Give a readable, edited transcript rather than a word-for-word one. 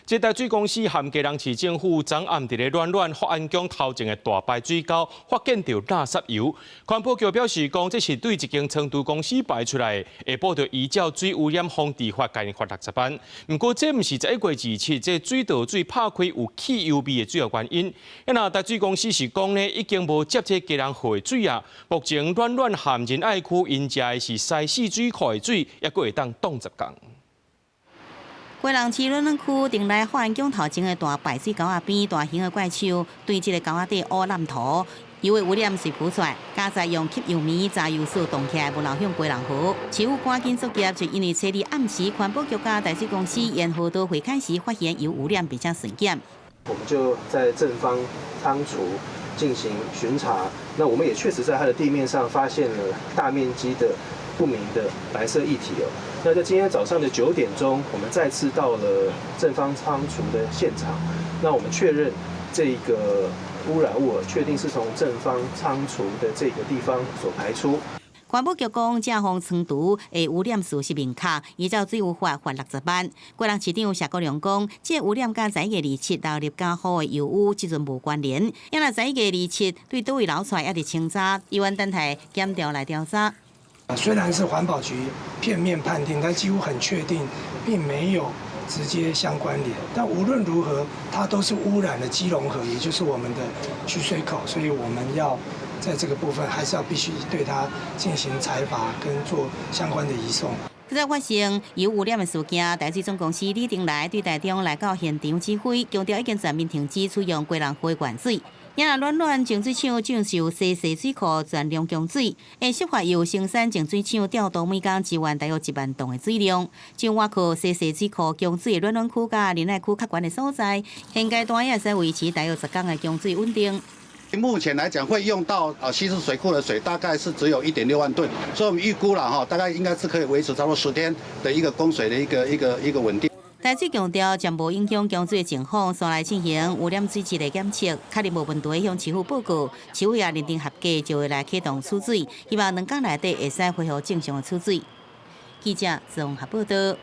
這台水公司和基隆市政府昨暗佇咧暖暖福安宮頭前的大排水溝發現著垃圾油。環保局表示講，這是對一間倉儲公司排出來，下晡就依照水污染防治法共𪜶罰60萬。毋過這毋是11月27這水道水拍開有汽油味的主要原因。那台水公司是講呢，已經無接這基隆河的水啊。目前暖暖和仁愛區𪜶食的是西勢水庫的水，猶閣會當擋10工。基隆市暖暖區町內福安宮頭前的大排水溝仔邊，大型的怪獸對這个溝仔底烏爛塗，油的污染隨浮出來，加載用吸油棉炸油水凍起來，無流向基隆河。市府趕緊作業，就因為初二暗時環保局佮台水公司沿河道會勘時發現油污染，並且巡檢。我們就在正方倉儲進行巡查，那我們也確實在它的地面上發現了大面積的不明的白色液體哦。那在今天早上的9點鐘，我們再次到了正方倉儲的現場，那我們確認這個污染物確定是從正方倉儲的這個地方所排出。環保局講，正方倉儲的污染事實明確，依照水污法罰60萬。基隆市長謝國樑講，這個污染佮11月27流入嘉湖的油污這陣無關聯。也若11月27對佗位流出來，猶佇清查，猶原等待檢調來調查。雖然是環保局片面判定，但幾乎很確定，並沒有直接相關聯。但無論如何，它都是污染了基隆河，也就是我們的取水口，所以我們要在這個部分還是要必須對它進行裁罰跟做相關的移送。這發生油污染的事件，台水總公司李丁來對台中來到現場指揮，強調已經全面停止使用基隆河原水。也若暖暖淨水廠將受西勢水庫全量供水，會設法由生產淨水廠調度每工支援大約1萬噸的水量。將倚靠西勢水庫供水的暖暖區佮仁愛區較懸的所在，現階段也會使維持大約10工的供水穩定。目前來講，會用到西勢水庫的水大概是只有1.6萬噸，所以我們預估了哈，大概應該是可以維持差不多10天的一個供水的一個穩定。台水強調，暫無影響供水的情況，煞來進行污染水質的檢測，確認無問題，向市府報告，市府也認定合格，就會來啟動取水，希望2工內底會使恢復正常的取水。記者綜合報道。